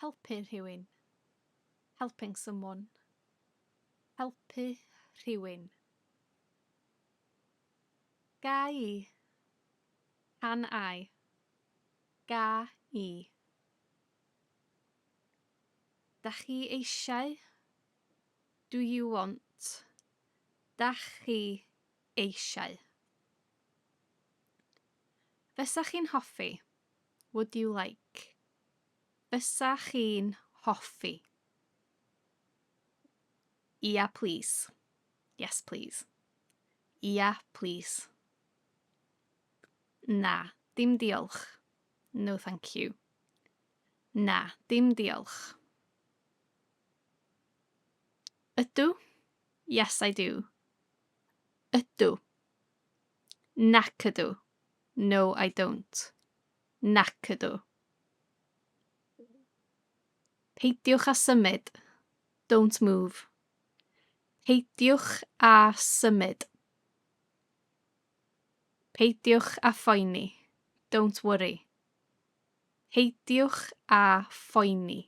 Helpu rhywun. Helping someone. Helpu rhywun. Ga i? Can I? Ga i? Dach chi eisiau? Do you want? Dach chi eisiau? Fysa chi'n hoffi? Would you like? Fysa chi'n hoffi? Ia plîs. Yes please. Ia plîs. Na, dim diolch. No thank you. Na, dim diolch. Ydw. Yes I do. Ydw. Nac ydw. No I don't. Nac ydw. Peidiwch â symud. Don't move. Peidiwch â symud. Peidiwch â phoeni. Don't worry. Peidiwch â phoeni.